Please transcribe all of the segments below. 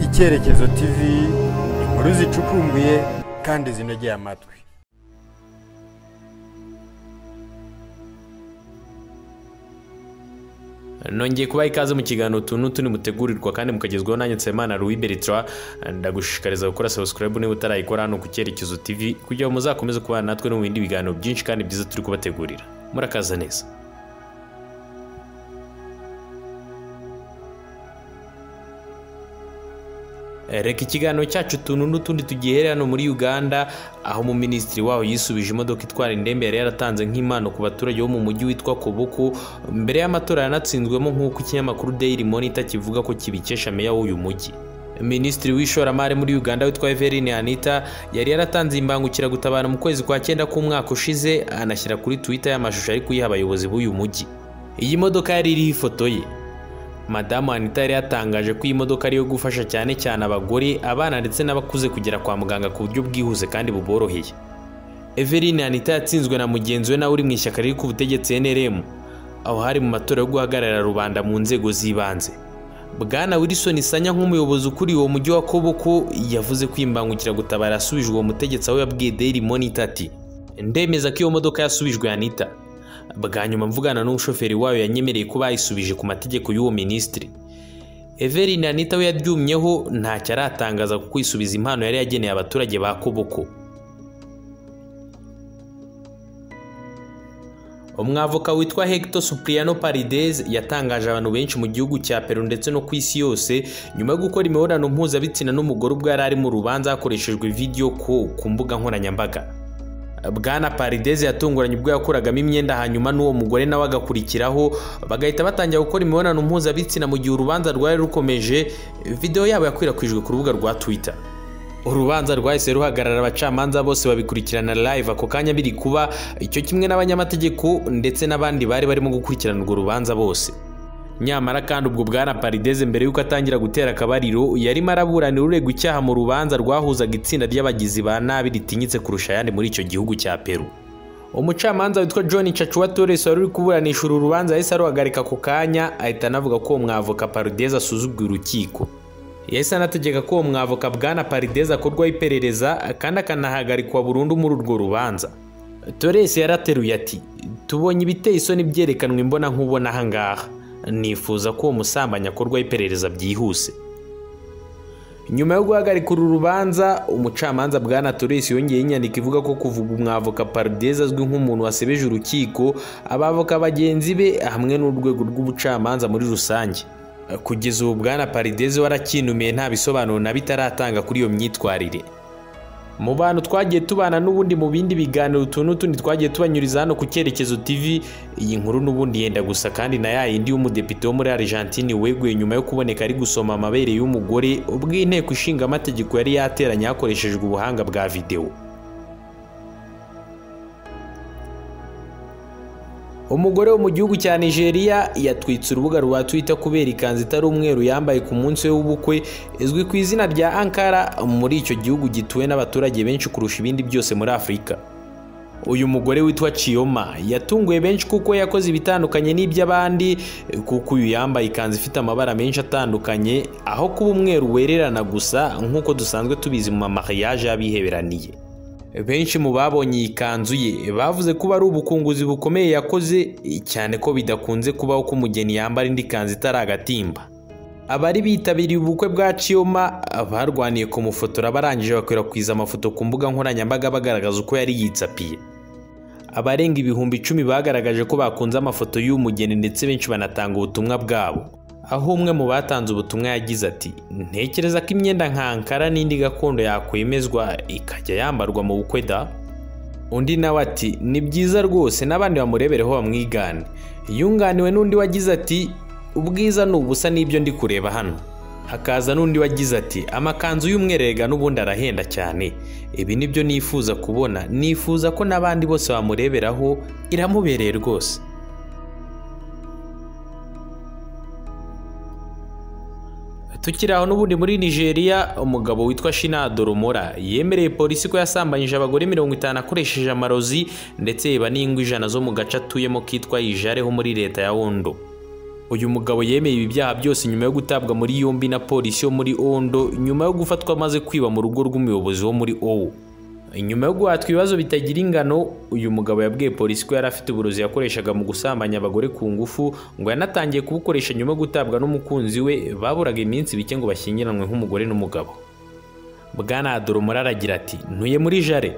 Icyerekezo TV, inkuru zicukumbuye kandi zinogeye amatwi. Nongeye kubaha ikaze mu kiganiro utu tuni mutegurirwa kandi mukagezwaho nanjye Nsabimana Louis Bertrand. Ndagushishikariza gukora subscribe niba utarayikora hano ku Cyerekezo TV kugira ngo muzakomeze kubana natwe no mu bindi biganiro byinshi kandi byiza turi kubategurira. Murakaza neza. Reka ikiganiro cyacu utuntu n'utundi tugihere hano muri Uganda, aho umuminisitiri waho yisubije imodoka itwara indembe yari yaratanze nk'impano ku baturage bo mu mujyi witwa Koboko mbere y'amatora yanatsinzwemo, nk'uko ikinyamakuru Daily Monitor kivuga ko kibikesha meya w'uyu mujyi. Minisitiri w'ishoramari muri Uganda witwa Everine Anita yari yaratanze imbangukiragutabara mu kwezi kwa 9 k'umwaka ushize, anashyira kuri Twitter y'amashusho ari kuyiha abayobozi b'uyu mujyi. Iyi modoka yari iriho ifoto ye. Madamu Anita yari yatangaje ko iyi modoka ariyo gufasha cyane cyane abagore, abana ndetse n'abakuze kugera kwa muganga ku buryo bwihuse kandi buboroheye. Everine Anita yatsinzwe na mugenzi we nawe uri mu ishyaka riri ku butegetsi NRM, aho hari mu matora yo guhagararira rubanda mu nzego z'ibanze. Bwana Wilson Sanya nk'umuyobozi ukuriye uwo mujyi wa Koboko yavuze ko imbangukiragutabara yasubijwe uwo mutegetsi, aho yabwiye Daily Monitor ati: "Ndemeza ko iyo modoka yasubijwe Anita. Bwa nyuma mvugana n'umushoferi wayo yanyemereye ko bayisubije ku mategeko y'uwo minisitiri." Everine Anita we yaryumyeho ntacyo aratangaza kuko isubiza impano yari yageneye abaturage ba Koboko. Umwavoka witwa Hector Supriano Paredes yatangaje abantu benshi mu gihugu cya Peru ndetse no ku isi yose nyuma yo gukora imibonano mpuzabitsina n'umugore ubwo yari ari mu rubanza hakoreshejwe video call ku mbuga nkoranyambaga. Bwana Paredes yatunguranye ubwo yakuragamo imyenda, hanyuma n'uwo mugore nawe agakurikiraho, bagahita batangira gukora imibonano mpuzabitsina mu gihe urubanza rwari rukomeje. Video yabo yakwirakwijwe ku rubuga rwa Twitter. Urubanza rwahise ruhagarara, abacamanza bose babikurikirana live ako kanya biri kuba, icyo kimwe n'abanyamategeko ndetse n'abandi bari barimo gukurikirana urwo rubanza bose. Nyamara kandi ubwo Bwana Paredes mbere yuko atangira gutera akabariro yarimo araburanira uregwa icyaha mu rubanza rwahuzaga itsinda ry'abagizi ba nabi ritinyitse kurusha ayandi muri icyo gihugu cya Peru. Umucamanza witwa John Chachua Torres wari uri kuburanisha uru rubanza yahise aruhagarika ako kanya, ahita anavuga ko uwo mwavoka Paredes asuzuguye urukiko. Yahise anategeka ko uwo mwavoka Bwana Paredes akorwaho iperereza kandi akanahagarikwa burundu muri urwo rubanza. Torres yarateruye ati: "Tubonye ibiteye isoni byerekanwa imbona nkubona aha ngaha. Nifuza ko uwo musambanyi akorwaho iperereza byihuse." Nyuma yo guhagarika uru rubanza, umucamanza Bwana Torres yongeye inyandiko ivuga ko kuva ubu umwavoka Paredes azwi nk'umuntu wasebeje urukiko, abavoka bagenzi be hamwe n'urwego rw'ubucamanza muri rusange. Kugeza ubu Bwana Paredes warakinumiye nta bisobanuro na bitaratanga kuri iyo myitwarire. Mu bantu twagiye tubana n'ubundi mu bindi biganiro utu n'utundi twagiye tubanyuriza hano ku Cyerekezo TV, iyi nkuru n'ubundi yenda gusa kandi na yayindi y'umudepite wo muri Argentine weguye nyuma yo kuboneka ari gusoma amabere y'umugore ubwo inteko ishinga amategeko yari yateranye hakoreshejwe ubuhanga bwa video. Umugore wo mu gihugu cya Nigeria yatwitse urubuga rwa Twitter kubera ikanzu itari umweru yambaye ku munsi we w'ubukwe izwi ku izina rya Ankara muri icyo gihugu gituwe n'abaturage benshi kurusha ibindi byose muri Afurika. Uyu mugore witwa Chioma yatunguye benshi kuko yakoze ibitandukanye n'iby'abandi, kuko uyu yambaye ikanzu ifite amabara menshi atandukanye aho kuba umweru wererana gusa nk'uko dusanzwe tubizi mu mariage y'abiheberaniye. Benshi mu babonye iyi kanzu ye bavuze ko ari ubukunguzi bukomeye yakoze, cyane ko bidakunze kubaho ko umugeni yambara indi kanzu itari agatimba. Abari bitabiriye ubukwe bwa Chioma barwaniye kumufotora, barangije bakwirakwiza amafoto ku mbuga nkoranyambaga bagaragaza uko yari yitsapiye. Abarenga 10,000 bagaragaje ko bakunze amafoto y'uyu mugeni ndetse benshi banatanga ubutumwa bwabo. Aho umwe mu batanze ubutumwa yagize ati: "Ntekereza ko imyenda nka Ankara n'indi gakondo yakwemezwa ikajya yambarwa mu bukwe da." Undi nawe ati: "Ni byiza rwose n'abandi bamurebereho bamwigane." Yunganiwe n'undi wagize ati: "Ubwiza ni ubusa n'ibyo ndi kureba hano." Hakaza n'undi wagize ati: "Amakanzu y'umwererega n'ubundi arahenda cyane, ibi nibyo nifuza kubona, nifuza ko n'abandi bose bamureberaho, iramubereye rwose." Tukiri aho n'ubundi muri Nigeria, umugabo witwa Shina Doromora yemereye polisi ko yasambanyije abagore 50 akoresheje amarozi ndetse yeba n'ingwe 100 zo mu gace atuyemo kitwa Ijare ho muri leta ya Ondo. Uyu mugabo yemeye ibi byaha byose nyuma yo gutabwa muri yombi na polisi yo muri Ondo nyuma yo gufatwa amaze kwiba mu rugo rw'umuyobozi wo muri Owo. Nyuma yo guhatwa ibibazo bitagira ingano, uyu mugabo yabwiye polisi ko yari afite uburozi yakoreshaga mu gusambanya abagore ku ngufu, ngo yanatangiye kubukoresha nyuma yo gutabwa n'umukunzi we baburaga iminsi bike ngo bashyingiranwe nk'umugore n'umugabo. Bwana Adoromora aragira ati: "Ntuye muri Jare.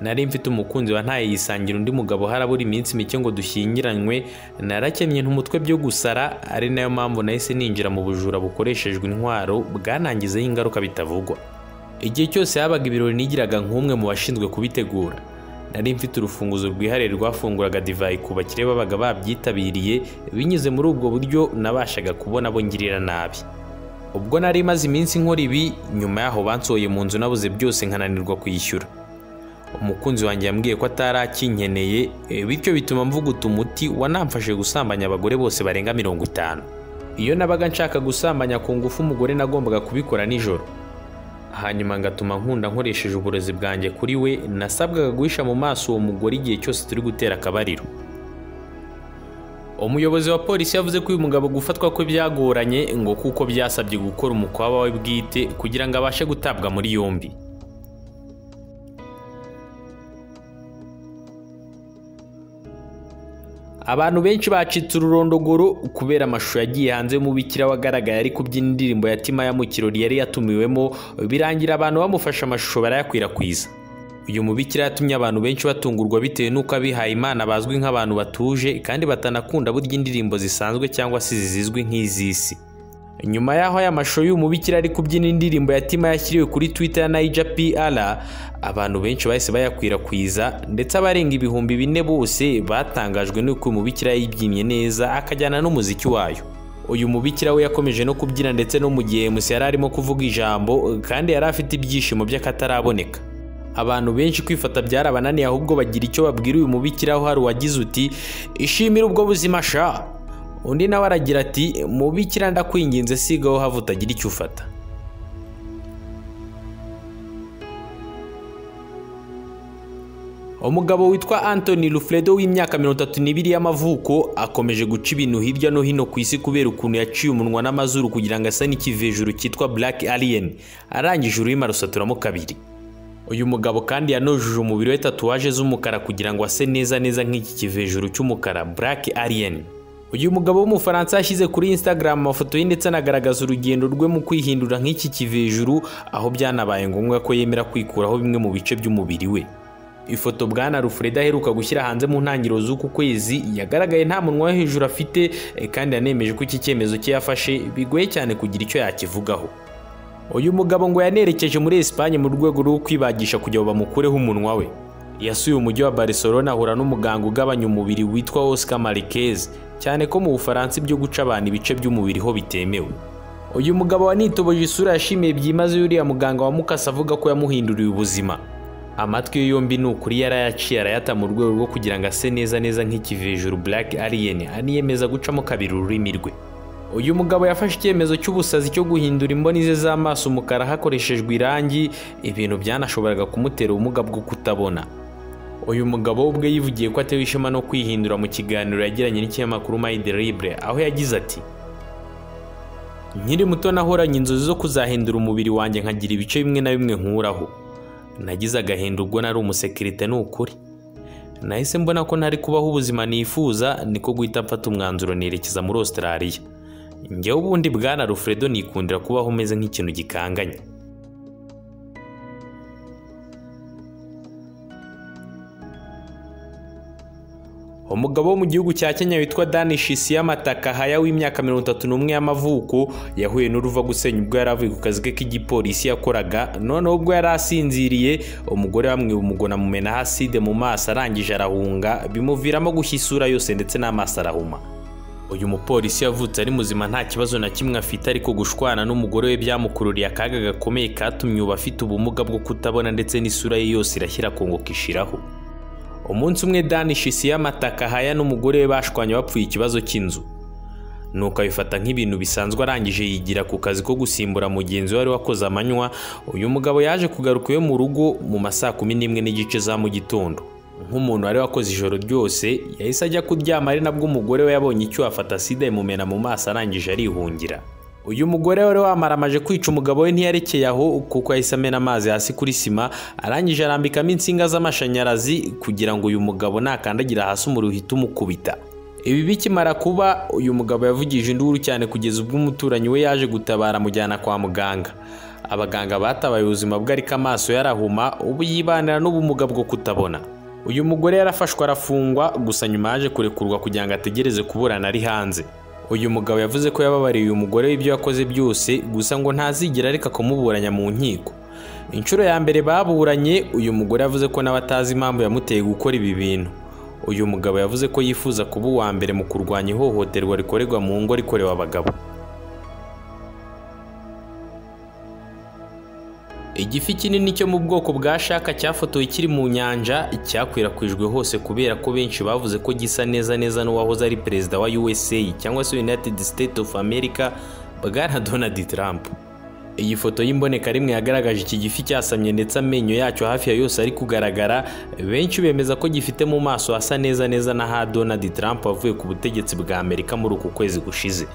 Nari mfite umukunzi wa ntaye yisangira undi mugabo harabura iminsi mike ngo dushyingiranywe, narakennye ntumutwe byo gusara, ari nayo mpamvu nahise ninjira mu bujura bukoreshejwe intwaro bwanangizeho ingaruka bitavugwa. Igihe cyose habaga ibirori nigiraga nk'umwe mu bashinzwe kubitegura. Nari mfite urufunguzo rwihariye rwafunguraga divayi ku bakire babaga babyitabiriye, binyuze muri ubwo buryo nabashaga kubona abo ngirira nabi. Ubwo nari maze iminsi nkora ibi, nyuma yaho bansohoye mu nzu nabuze byose nkananirwa kwishyura. Umukunzi wanjye yambwiye ko atari akinkeneye, bityo bituma mvuguta umuti wanamfashe gusambanya abagore bose barenga 50. Iyo nabaga nshaka gusambanya ku ngufu umugore nagombaga kubikora nijoro, hanyuma ngatuma nkunda nkoresheje uburozi bwanjye kuri we. Nasabwaga guhisha mu maso uwo mugore igihe cyose turi gutera akabariro." Umuyobozi wa polisi yavuze ko uyu mugabo gufatwa kwe byagoranye ngo kuko byasabye gukora umukwaba we bwite kugira ngo abashe gutabwa muri yombi. Abantu benshi bacitse ururondogoro kubera amashusho yagiye hanze y'umubikira wagaragaye ari kubyina indirimbo ya Timaya mu kirori yari yatumiwemo, birangira abantu bamufashe amashusho barayakwirakwiza. Uyu mubikira yatumye abantu benshi batungurwa bitewe n'uko abihaye Imana bazwi nk'abantu batuje kandi batanakunda burya indirimbo zisanzwe cyangwa se zizwi nk'iz'isi. Nyuma y'aho aya mashusho y'uyu mubikira ari kubyina indirimbo ya Timaya yashyiriwe kuri Twitter ya Naija PR, abantu benshi bahise bayakwirakwiza, ndetse abarenga 4000 bose batangajwe n'uko uyu mubikira yayibyinnye neza akajyana n'umuziki wayo. Uyu mubikira we yakomeje no kubyina ndetse no mu gihe MC yari arimo kuvuga ijambo, kandi yari afite ibyishimo by'akataraboneka. Abantu benshi kwifata byarabananiye, ahubwo bagira icyo babwira uyu mubikira, aho hari uwagize uti: "Ishimire ubwo buzima sha." Undi nawe aragira ati: "Mubikira ndakwinginze sigaho hava utagira icyo ufata." Umugabo witwa Anthony Lufredo w'imyaka 32 y'amavuko akomeje guca ibintu hirya no hino ku isi kubera ukuntu yaciye umunwa n'amazuru kugira ngo asa n'ikivejuru cyitwa Black Alien, arangije ururimi arusaturamo kabiri. Uyu mugabo kandi yanojuje umubiri we tatuwaje z'umukara kugira ngo ase neza neza nk'iki kivejuru cy'umukara Black Alien. Uyu mugabo w'Umufaransa yashyize kuri Instagram amafoto ye ndetse anagaragaza urugendo rwe mu kwihindura nk'iki kivejuru, aho byanabaye ngombwa ko yemera kwikuraho bimwe mu bice by'umubiri we. Ifoto Bwana Rufreda aheruka gushyira hanze mu ntangiriro z'uku kwezi yagaragaye nta munwa wo hejuru afite, kandi yanemeje ko iki cyemezo cye yafashe bigoye cyane kugira icyo yakivugaho. Uyu mugabo ngo yanerekeje muri Espagne mu rwego rwo kwibagisha kugira ngo bamukureho umunwa we. Yasuye umujyi wa Barcelona ahura n'umuganga ugabanya umubiri witwa Oscar Marquez, cyane ko mu Bufaransa ibyo guca abantu ibice by'umubiri ho bitemewe. Uyu mugabo wanitoboje isura yashimiye byimazeyo uriya muganga wa mukase avuga ko yamuhinduriye ubuzima. Amatwi ye yombi ni ukuri yarayaciye arayata mu rwego rwo kugira ngo ase neza neza nk'ikivejuru Black Alien, aniyemeza gucamo kabiri ururimi rwe. Uyu mugabo yafashe icyemezo cy'ubusazi cyo guhindura imboni ze z'amaso umukara hakoreshejwe irangi, ibintu byanashoboraga kumutera ubumuga bwo kutabona. Uyu mugabo ubwe yivugiye ko atewe ishema no kwihindura mu kiganiro yagiranye n'ikinyamakuru Mind Libre, aho yagize ati: "Nkiri muto nahoranye inzozi zo kuzahindura umubiri wanjye nkagira ibice bimwe na bimwe nkuraho. Nagize agahinda ubwo nari umusekirite, ni ukuri. Nahise mbona ko ntari kubaho ubuzima nifuza, niko guhita mfata umwanzuro nerekeza muri Australia. Njyewe ubundi Bwana Rufredo nikundira kubaho umeze nk'ikintu gikanganye." Umugabo wo mu gihugu cya Kenya witwa Danish Siamataka w'imyaka 31 y'amavuko yahuye n'uruva gusenya ubwo yari avuye ku kazi ke k'igipolisi yakoraga, noneho ubwo yari asinziriye umugore bamwiba umugona amumena acide mu maso arangije arahunga, bimuviramo gushya isura yose ndetse n'amaso arahuma. Uyu mupolisi yavutse ari muzima nta kibazo na kimwe afite, ariko gushwana n'umugore we byamukururiye akaga gakomeye katumye ubu afite ubumuga bwo kutabona ndetse n'isura ye yose irashyira kunguka ishiraho. Umunsi umwe Danish Siamataka n'umugore we bashwanye bapfuye ikibazo cy'inzu, nuko abifata nk'ibintu bisanzwe arangije yigira ku kazi ko gusimbura mugenzi we wari wakoze amanywa. Uyu mugabo yaje kugaruka iwe mu rugo mu ma saa 11:30 za mu gitondo. Nk'umuntu wari wakoze ijoro ryose yahise ajya kuryama, ari nabwo umugore we yabonye icyo afata aside imumena mu maso arangije arihungira. Uyu mugore wari wamaramaje kwica umugabo we ntiyarekeye aho, kuko yahise amena amazi hasi kuri sima arangije arambikamo insinga z'amashanyarazi kugira ngo uyu mugabo nakandagira hasi umuriro uhite umukubita. Ibi bikimara kuba uyu mugabo yavugije induru cyane kugeza ubwo umuturanyi we yaje gutabara amujyana kwa muganga. Abaganga batabaye ubuzima bwe ariko amaso yarahuma, ubu yibanira n'ubumuga bwo kutabona. Uyu mugore yarafashwe arafungwa, gusa nyuma yaje kurekurwa kugira ngo ategereze kuburana ari hanze. Uyu mugabo yavuze ko yababariye uyu mugore w'ibyo yakoze byose, gusa ngo ntazigera areka kumuburanya mu nkiko. Inshuro ya mbere baburanye, uyu mugore yavuze ko nawe atazi impamvu yamuteye gukora ibi bintu. Uyu mugabo yavuze ko yifuza kuba uwa mbere mu kurwanya ihohoterwa rikorerwa mu ngo rikorewe abagabo. Igifi kinini cyo mu bwoko bwa shaka cyafotowe kiri mu nyanja cyakwirakwijwe hose kubera ko benshi bavuze ko gisa neza neza n'uwahoze ari perezida wa USA cyangwa se United States of America Bwana Donald Trump. Iyi foto y'imboneka rimwe yagaragaje iki gifi cyasamye ndetse amenyo yacyo hafi ya yose ari kugaragara, benshi bemeza ko gifite mu maso hasa neza neza na ha Donald Trump wavuye ku butegetsi bwa Amerika muri uku kwezi gushize.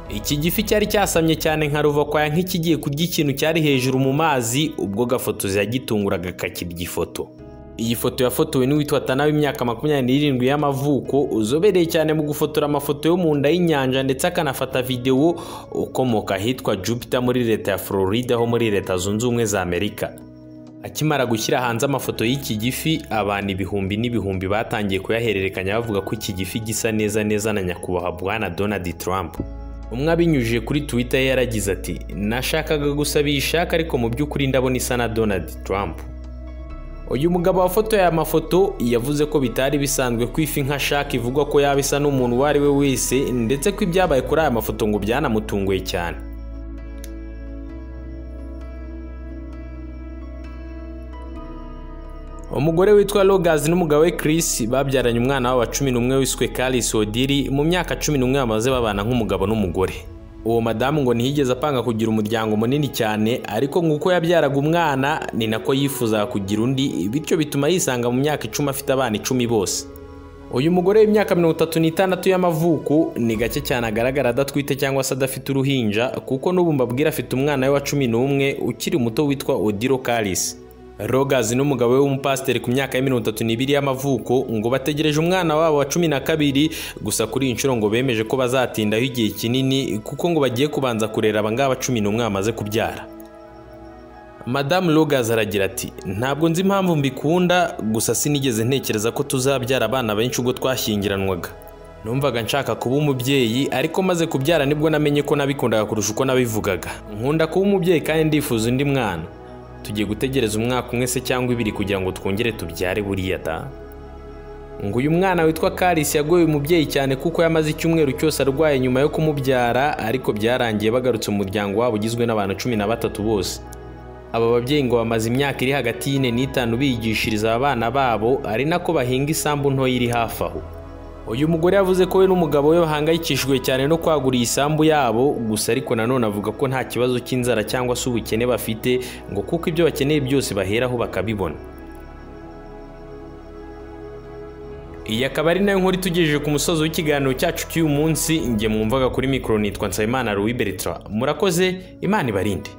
Iki gifi cyari cyasamye cyane nka ruvakwaya nk'ikigiye kurya ikintu cyari hejuru mu mazi, ubwo gafotozi yagitunguraga kakirya ifoto. Iyi foto yafotowe n'uwitwa Tana w'imyaka 27 y'amavuko, uzobereye cyane mu gufotora amafoto yo mu nda y'inyanja ndetse akanafata videwo, ukomoka ahitwa Jupiter muri leta ya Florida ho muri Leta Zunze Ubumwe za Amerika. Akimara gushyira hanze amafoto y'iki gifi, abantu ibihumbi n'ibihumbi batangiye kuyahererekanya bavuga ko iki gifi gisa neza neza na nyakubahwa Bwana Donald Trump. Umwe abinyujije kuri Twitter yaragize ati: "Nashakaga gusaba iyi shaka ariko mu by'ukuri ndabona isa na Donald Trump." Uyu mugabo wafotoye aya mafoto yavuze ko bitari bisanzwe ko ifi nka shaka ivugwa ko yaba isa n'umuntu uwo ari we wese, ndetse ko ibyabaye kuri aya mafoto ngo byanamutunguye cyane. Umugore witwa Rogers n'umugabo we Chris babyaranye umwana wabo wa 11 wiswe Caris Odiri mu myaka 11 bamaze babana nk'umugabo n'umugore. Uwo madamu ngo ntiyigeze apanga kugira umuryango munini cyane, ariko nguko yabyaraga umwana ni nako yifuzaga kugira undi, bityo bituma yisanga mu myaka 10 afite abana 10 bose. Uyu mugore w'imyaka 36 y'amavuko ni gake cyane agaragara adatwite cyangwa se adafite uruhinja, kuko n'ubu mbabwira afite umwana we wa 11 ukiri muto witwa Odiro Caris. Rogers n'umugabo we w'umupasiteri ku myaka ya 32 y'amavuko ngo bategereje umwana wabo wa 12, gusa kuri iyi nshuro ngo bemeje ko bazatindaho igihe kinini kuko ngo bagiye kubanza kurera abangaba 11 bamaze kubyara. Madame Rogers aragira ati: "Ntabwo nzi impamvu mbikunda, gusa sinigeze ntekereza ko tuzabyara abana benshi ubwo twashyingiranwaga. Numvaga nshaka kuba umubyeyi, ariko maze kubyara nibwo namenye ko nabikundaga kurusha uko nabivugaga. Nkunda kuba umubyeyi kandi ndifuza undi mwana. Tugiye gutegereza umwaka umwe se cyangwa ibiri kugira ngo twongere tubyare buriya da." Ngo uyu mwana witwa Caris yagoye umubyeyi cyane kuko yamaze icyumweru cyose arwaye nyuma yo kumubyara, ariko byarangiye bagarutse mu muryango wabo ugizwe n'abantu 13 bose. Aba babyeyi ngo bamaze imyaka iri hagati y'ine n'itanu bigishiriza abana babo, ari nako bahinga isambu nto iri hafi aho. Uyu mugore yavuze ko we n'umugabo we bahangayikishijwe cyane no kwagura isambu yabo, gusa ariko nanone avuga ko nta kibazo cy'inzara cyangwa se ubukene bafite, ngo kuko ibyo bakeneye byose baheraho bakabibona. Iyi akaba ari nayo nkuru itugejeje ku musozo w'ikiganiro cyacu cy'uyu munsi. Njye mwumvaga kuri mikoro nitwa Nsabimana Louis Bertrand. Murakoze, Imana ibarinde.